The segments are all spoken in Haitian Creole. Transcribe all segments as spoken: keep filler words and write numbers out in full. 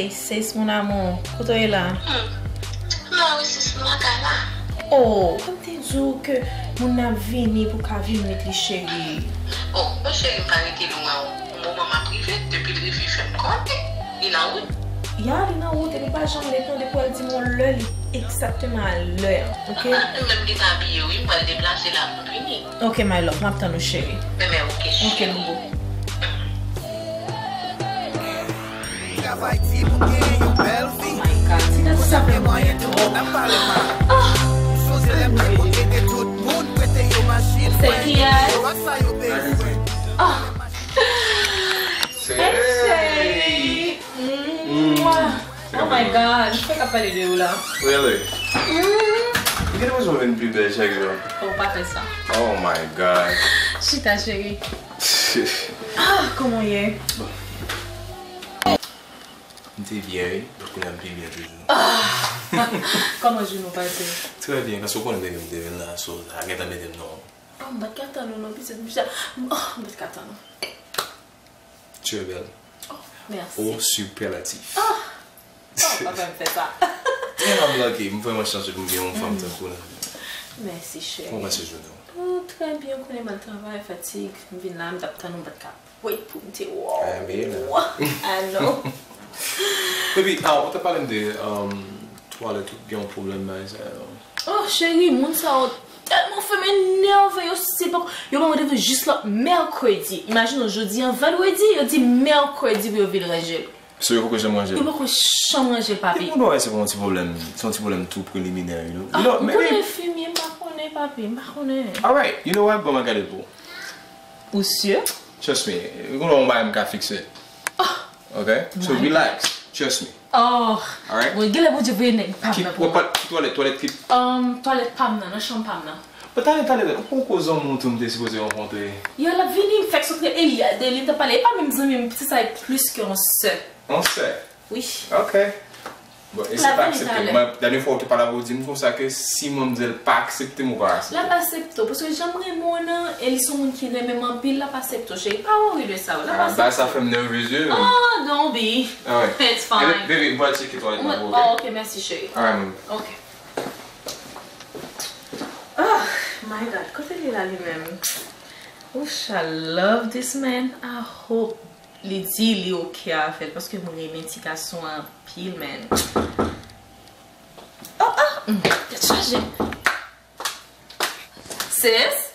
Sis, mon amour, kote w ye la? Hmm. Non, wi, sis, m lakay la. Oh, kòm te di w ke moun nan ap vini pou ka vin met li, cheri. Oh, bon, cheri, m pa rete lwen, yon moman m ap rive, depi l rive, fè m konnen. Li nan wout? Ya, li nan wout, epi pa janm let non, depi w al di m yon lè, li egzakteman a lè an, oke? Ah, li menm li ta abiye, wi, m pral deplase la pou m vini. Ok, my love, m ap tann ou, cheri. Enben, ok, cheri. Ok, boo boo. Travay di pou gen yon bèl vi. Oh my God, ti gad sa fè mwen twòp. N ap pale mal. Ah! M sonje lè m te konn ede tout moun, prete yo machin, se ki a? Yo ak sa yo bezwen. Ah! Hey, cheri. Mwah. Oh my God, m fèk ap pale de ou la. Really? Mm. Ou genlè bezwen vin pi bèl chak jou. Oh, pa fè sa. Oh my God. Chita, cheri. Ah, kòman w ye? M te byen, wi. Donk, kounye a m pi byen toujou. Ah! Kòman jounen w pase? Trè byen, paske w konnen depi m te vin la, so, sa gentan mete m nan. Oh, m pa t ka tann ou non, pitit, m chita. Oh, m pa t ka tann ou. Tu es belle. Oh, merci. Au superlatif. Ah! Oh, pa fè m fè sa. Yeah, I'm lucky. M vrèman chanse pou m gen yon fanm tankou w nan vi m. Mèsi, cheri. Kòman w pase jounen w? Oh, trè byen, ou konnen m al travay, fatig. M vin la, m t ap tann ou, m pa t ka wait pou m te wè w. Ah, men la. I know. Epi, ah, ou te pale m de, um, twalèt ou gen yon pwoblèm bagay sa yo. Oh, cheri, moun sa yo tèlman fè m enève, yo si poko, yo ban m randevou jis lòt mèkredi. Imajine w, jodi an vandredi, yo di mèkredi pou yo vin ranje l. So yo poko janm ranje l? Yo poko janm ranje l, papi. Depi moun wè se pa yon ti pwoblèm, se yon ti pwoblèm tou preliminè, you know. Ah, you know, ou konnen enfimye, m pa konnen, papi, m pa konnen. Alright, you know what? Ban m al gade l pou ou. Ou sure? Trust me, ou konnen yon bagay m ka fikse. Ah! Ok? So relax, trust me. Oh. Alright? Bon, genlè Bondye voye nèg pa m nan pou mwen. Ki twalèt, ki twalèt, twalèt ki? Um, twalèt pa m nan, nan chanm pa m nan. But talè, talè, ou poko zanmi w tou m te sipoze rankontre. Yo, l ap vini, m fèk sot e li, de li m t ap pale. E pa menm zanmi m, pitit sa e plis ke yon sè. Yon sè? Wi. Ok. Bon, e se pa aksepte. Mwen, dènye fwa ou te pale avè w, ou di m konsa ke si manmzèl pa aksepte m, ou pa aksepte. L ap aksepte w, paske jan m renmen w nan, e li se yon moun ki renmen m anpil, l ap aksepte w, cheri. Pa wori de sa, l ap aksepte w. Ah, bagay sa fè m nèvez, wi. Oh, don't be. Ah, wi. It's fine. Baby, m pral tcheke twalèt nan pou ou, ok? Oh, ok, mèsi, cheri. Alright, mami. Ok. Oh my God, kote li la li menm? Ooh, I love this man. I hope li di li oke avè l, paske m renmen ti gason an anpil, man. Oh, ah, mm, tèt chaje. Sis?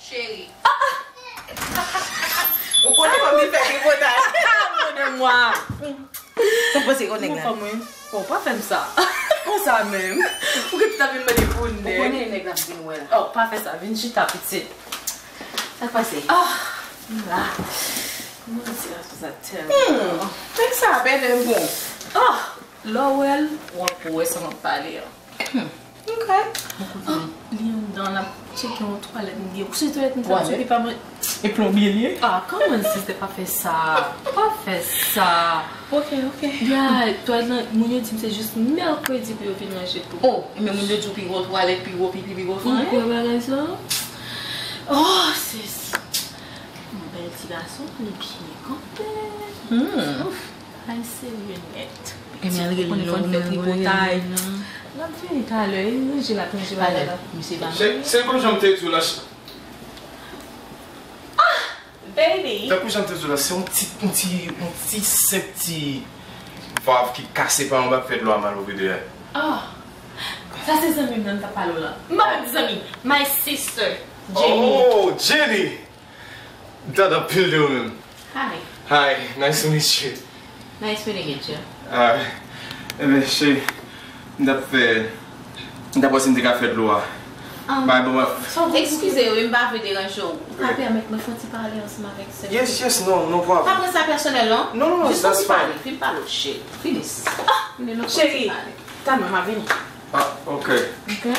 Cheri. Ah, ah. Ou konnen kòm li fè tripotay. Mon Dieu, moi. Sa k pase, konnen la? Mwen fanm, wi. Bon, pa fè m sa. Konsa menm. Ou gen tout ap vin mande pou nèg. Ou konnen nèg la vin wè la. Oh, pa fè sa. Vin chita, pitit. Sa k pase? Ah, m la. Mwen ti gason sa tèlman. Hmm. Nèg sa bèl e bon. Ah, lè w wè l, w ap wè sa m ap pale an. Hmm. Ok. Ah, li anndan, l ap tcheke yon twalèt m gen. Ou se twalèt m t ap tcheke pa mwen. E plonbye l ye? Ah, come on, sister, pa fè sa. Pa fè sa. Ok, ok. Ya, twalèt lan, moun yo di m se jis mèkredi pou yo vin ranje tou. Oh, men moun yo di w pi gwo twalèt, pi gwo pipi, pi gwo fanyen. Ou kwè bagay sa? Oh, sis. Yon bèl ti gason, li byen kanpe. Hmm. Ouf, bagay serye nèt. Pitit, ou konnen fò n fè tripotay. N ap vini talè, e ranje l ap ranje bagay la. Misye pa Se, se konn jan m te di w la. Ah! Baby. Tankou jan m te di w la, se yon ti, yon ti, yon ti senp ti vav ki kase pa anba k fè dlo a mal over there. Oh. Sa se zanmi m nan m t ap pale w la. M pa menm di zanmi. My sister, Jenny. Oh, Jenny! M tande anpil de ou menm. Hi. Hi, nice to meet you. Nice meeting you too. Ah, enben, cheri, m t ap fè, m t ap wè si m te ka fè dlo a. Um, bay, bon, mwen. Eskize wi, m pa vle deranje w. Ou ka pèmèt mwen fè yon ti pale ansanm avèk sè m? Yes, yes, no, no problem. Pa pran sa pèsonèl, non? Non, non, non, that's fine. Jis yon ti pale, fin pale w, cheri. Finis. Ah, m vle nou fè yon ti pale. Cheri, tann mwen, m ap vini. Ah, ok. Ok.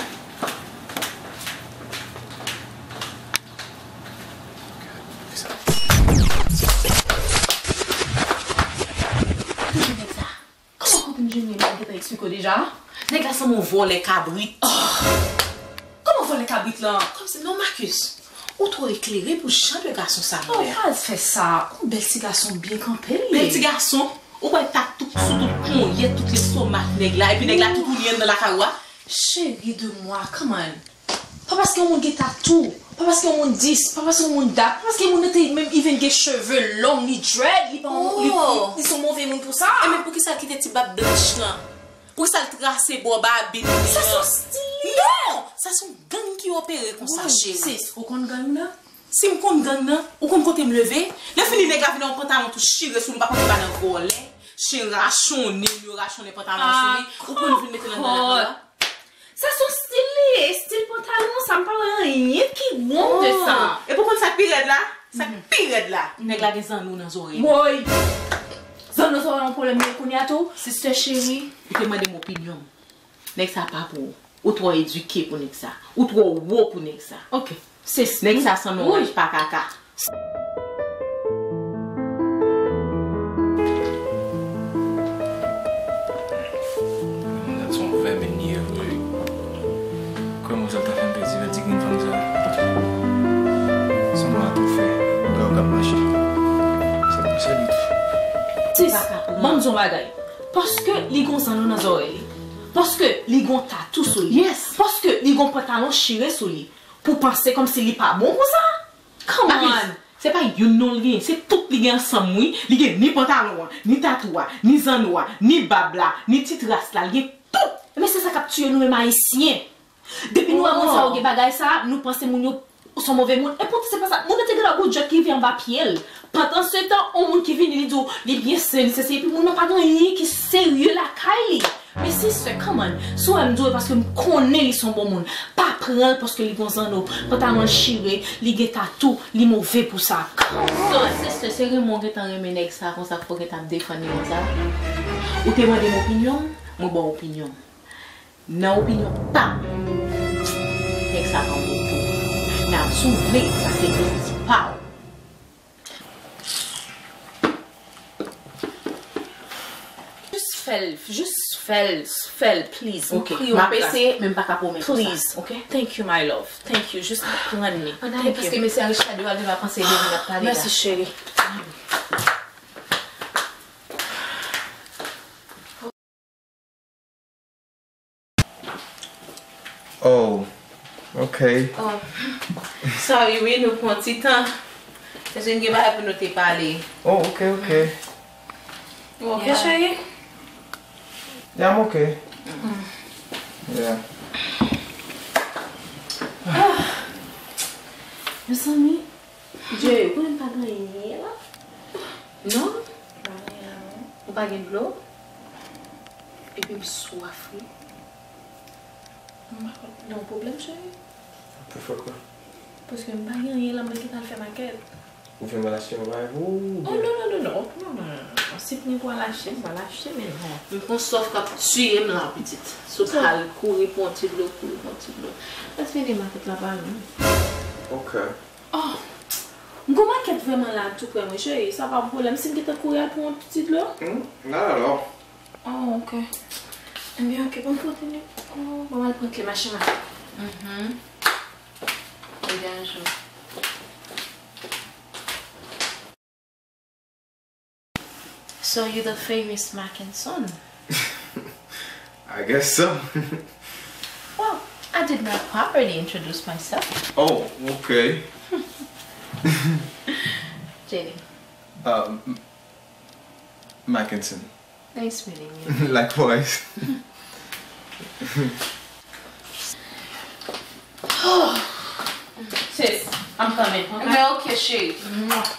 Kòman kote m jwenn li, m gentan eksplike w deja? Nèg la sanble yon vòlè kabrit. Kòman vòlè kabrit lan? Kòmsi, non, Marcus, ou twò eklere pou jan de gason sa m wè a. Oh, pa fè sa. Yon bèl ti gason byen kanpe li. Bèl ti gason? Ou wè tatou sou tout ponyèt, tout lestomak nèg la, epi nèg la tout ou li anndan lakay ou a. Chérie de moi, come on. Pa paske yon moun gen tatou, pa paske yon moun dis, pa paske yon moun dat, pa paske yon moun nan te menm even gen cheve long, li dread, li pa yon, li, li, li se yon move moun pou sa. E men poukisa l kite ti bab blanch lan? Poukisa l trase bò babi l? Sa se yon stil li ye. Non! Sa se yon gang ki opere konsa, cheri. Sis, ou konn gang nan? Si m konn gang nan, ou konn kote m leve? Lè fini nèg la vin nan yon pantalon tou chire sou li, ou pa konn se pa nan vòlè, chen rachonnen, yo rachonnen pantalon sou li, ou konn vin mete l anndan lakay la. Sa se yon stil li ye, stil pantalon sa, m pa wè anyen ki wrong de sa. Epi ou konn sa k pi rèd la? Sa k pi rèd la, nèg la gen zanno nan zòrèy li. Woy! Zanno zòrèy yon pwoblèm li ye kounye a tou? Sister cheri, ou te mande m opinyon m. Nèg sa pa pou ou. Ou twò edike pou nèg sa. Ou twò wo pou nèg sa. Ok. Sis. Nèg sa sanble yon rach pa kaka. Moun sa se yon vèmin li ye vre. Kòman sa ta fè m pèdi vèti grenn fanm sa? Se mwen a tou fè. Ou ka, ou ka mache. Se pou se li tou. Sis, ban m di yon bagay. Paske li gon zanno nan zòrèy li. Paske li gon tatou sou li. Yes. Paske li gon pantalon chire sou li. Pou panse kòmsi li pa bon pou sa? Come on! Se pa youn non li gen, se tout li gen ansanm wi. Li gen ni pantalon an, ni tatou a, ni zanno a, ni bab la, ni ti tras la, li gen tout. Men se sa k ap tiye nou menm ayisyen. Depi nou wè moun sa yo gen bagay sa, nou panse moun yo se yon move moun. Epoutan se pa sa. Moun nan te gen dwa gon djòt ki rive anba pye l. Pandan se tan, yon moun ki vini, li di w li byen sen, li sesi, epi moun nan pa gen anyen ki serye lakay li. Men sister, come on. Si w wè m di w e paske m konnen li se yon bon moun. Pa pran l paske li gon zanno, pantalon l chire, li gen tatou, li move pou sa. Come on. So, sister, se renmen w gentan renmen nèg sa konsa k fè w gentan ap defann li konsa? Ou te mande m opinyon m, mwen ba w opinyon m. Nan opinyon pa m, nèg sa pa yon moun pou ou. Men si w vle, sa se desizyon pa w. Jis fè l, jis fè l, fè l, please. M priye w, m ap eseye, men m pa ka pwomèt ou sa. Please. Ok? Thank you, my love. Thank you. Jis pran li. Ann ale, paske mesye Richard yo al devan panse de moun ap pale la. Mèsi, cheri. Oh, ok. Oh, sorry wi, nou pran ti tan. Paske n gen bagay pou nou te pale. Oh, ok, ok. Ou ok, cheri? Yeah, I'm ok. Yeah. Mezanmi, Jerry, ou konnen m pa gen anyen la? Non? M pa gen anyen la, non. Ou pa gen dlo? Epi m swaf, wi. M pa konn, gen yon pwoblèm, cheri? Pou fè kwa? Paske m pa gen anyen la, m gentan al fè makèt. Ou vle m al achte yon bagay pou ou? Oh, non, non, non, non. Non, non, non, non, non. Si m gen pou al achte, m pral achte, men non. M gon swaf k ap tiye m la, pitit. Si w pral kouri pou yon ti dlo, kouri pou yon ti dlo. Lès vini makèt la pa lwen. Ok. Oh! M gon makèt vrèman la tou prè mwen, cheri. Sa pa yon pwoblèm si m gentan kouri al pran yon ti dlo? Hmm, not at all. Oh, ok. Ebyen, ok, ban m pote li. Oh, ban m al pran kle machin la. Mhm. Degaje w. So you the famous Mackenson? I guess so. Well, I did not properly introduce myself. Oh, okay. Jenny. Um, Mackenson. Nice meeting you. Likewise. Sis, I'm coming, okay? Men ok, cheri.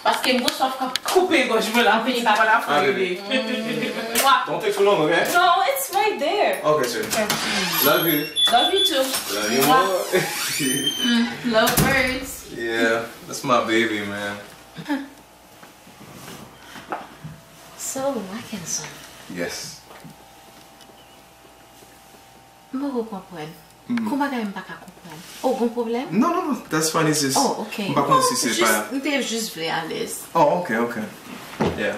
Paske m gon swaf k ap koupe gòj mwen la, vini pa la fou ede. Don't take too long, okay? No, it's right there. Okay, sweet. Love you. Love you too. Love you more. Mm, love birds. Yeah, that's my baby, man. So, Mackenson. Yes. M poko konprann. Gon bagay m pa ka konprann. Oh, gon pwoblèm? Non, non, non, that's fine, it's just... Oh, ok. M pa konn si se pa... Jis, m te jis vle alèz. Oh, ok, ok. Yeah.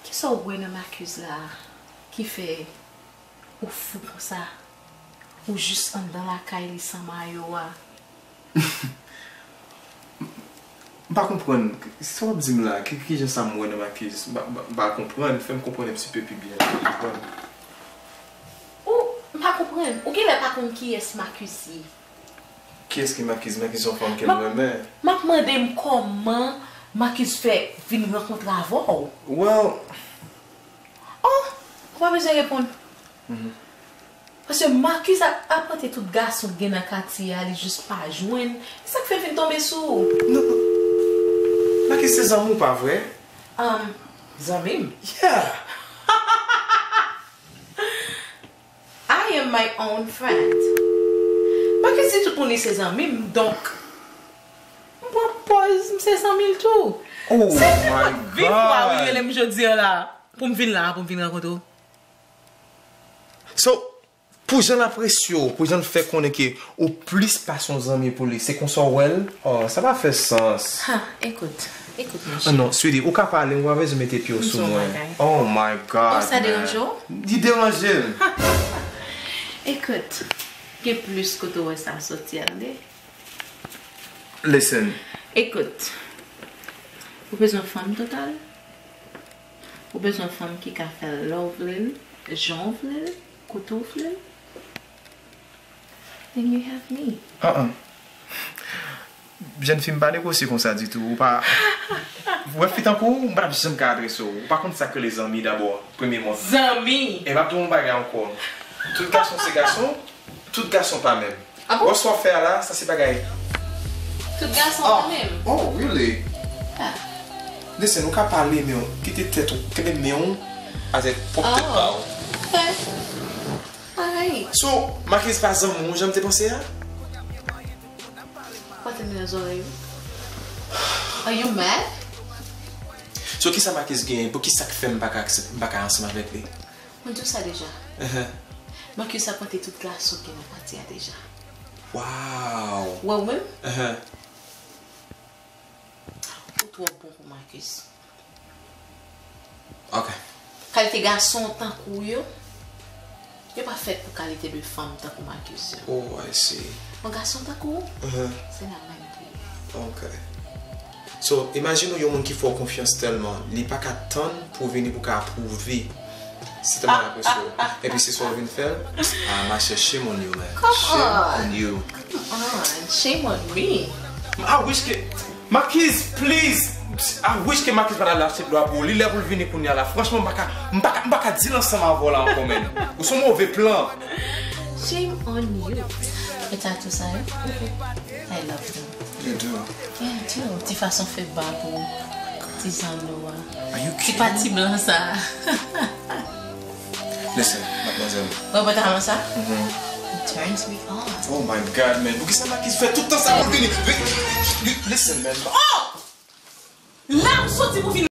Kisa w wè nan Marcus la ki fè ou fou konsa? Ou jis anndan lakay li san mayo a. M pa konprann. Sa w ap di m la? Ki, ki jan sa m wè nan Marcus? M pa, m pa, m pa konprann. Fè m konprann yon ti pe pi byen. Fè m konprann. Ou, m pa konprann. Ou genlè pa konn kiyès Marcus ye. Kiyès ki Marcus? Marcus se yon fanm ke m renmen. M ap mande m kòman Marcus fè vin rankontre avè w. Well, Oh, ou pa bezwen reponn. Paske Marcus ap apwente tout gason k gen nan katye a, li jis pa jwenn. E sa k fè l vin tonbe sou ou. Non, Marcus se zanmi w, pa vre? Um, zanmi m? Yeah. I am my own friend. Marcus di tout moun li se zanmi m, donk m pran pòz m se zanmi l tou. Oh Se my tèlman vin fwa wi God. Rele m jodi a la pou m vin la, pou m vin rankontre w. So, pou jan l apresye w, pou jan l fè konnen ke ou plis pase yon zanmi pou li, se konsa w wè l? Oh, sa pa fè sans. Ha, ekout, ekout Ah, monchè. non, sweetie, ou ka pale, ou pa bezwen mete pye w sou Sou mwen. bagay. Oh my God. Oh, sa deranje w? Li deranje l. Ekout, gen plis kote w wè sa soti a tande. Listen. Ekout, ou bezwen fanm total? Ou bezwen fanm ki ka fè lè w vle l, jan w vle l, kote w vle l? Then you have me. Uh-uh. Jèn fi, m pa negosye konsa ditou. Ou pa. Ou wè fi tankou w, m pa t ap janm ka adrese w. Ou pa konn sa k rele zanmi dabò, premyèman. Zanmi! E m ap di w yon bagay ankò. Tout gason se gason, tout gason pa menm. Ah bon? Wè sa w fè a la, sa se bagay. Tout gason pa menm. Oh, really? Ah. Listen, ou ka pale, men kite tèt ou, kenbe men w avèk pwòp tèt pa w. Ok. Alright. So, Marcus pa zanmi w jan m te panse a? Pote men nan zòrèy ou. Are you mad? So, kisa Marcus gen? Pou kisa k fè m pa ka aksep-, m pa ka ansanm avèk li? Mwen di w sa deja. Uh-huh. Marcus apwente tout gason ki nan katye a deja. Wow. Wè ou menm? Uh-huh. Ou twò bon pou Marcus. Ok. Kalite gason tankou w yo, yo pa fèt pou kalite de fanm tankou Marcus yo. Oh, I see. Yon gason tankou w, Uh-huh. se la menm pou yo. Ok. So, imajine w yon moun ki fè w konfyans tèlman, li pa ka tann pou w vini pou ka apwouve. Se tèlman l apresye w. Epi se sa w vin fè l? Ah, ma chè, shame on you, man. Shame on you. Come on, shame on me. I wish ke Marcus, please. I wish ke Marcus pa t al achte dlo a pou ou. Li lè pou l vini kounye a la. Franchman, m pa ka, m pa ka, m pa ka deal ansanm avè w la ankò, man. Ou se yon move plan. Shame on you. E tatou sa yo? I love them. You do. Yeah, I do. Ti fason fè bab ou, ti zanno a. Are you Ti kidding? Pati blan sa. Listen, mademoiselle. Wè pantalon sa? It turns me on. Oh my God, man. Poukisa Marcus fè tout tan sa pou l vini? Li, li, listen, man. Oh! La m soti pou vin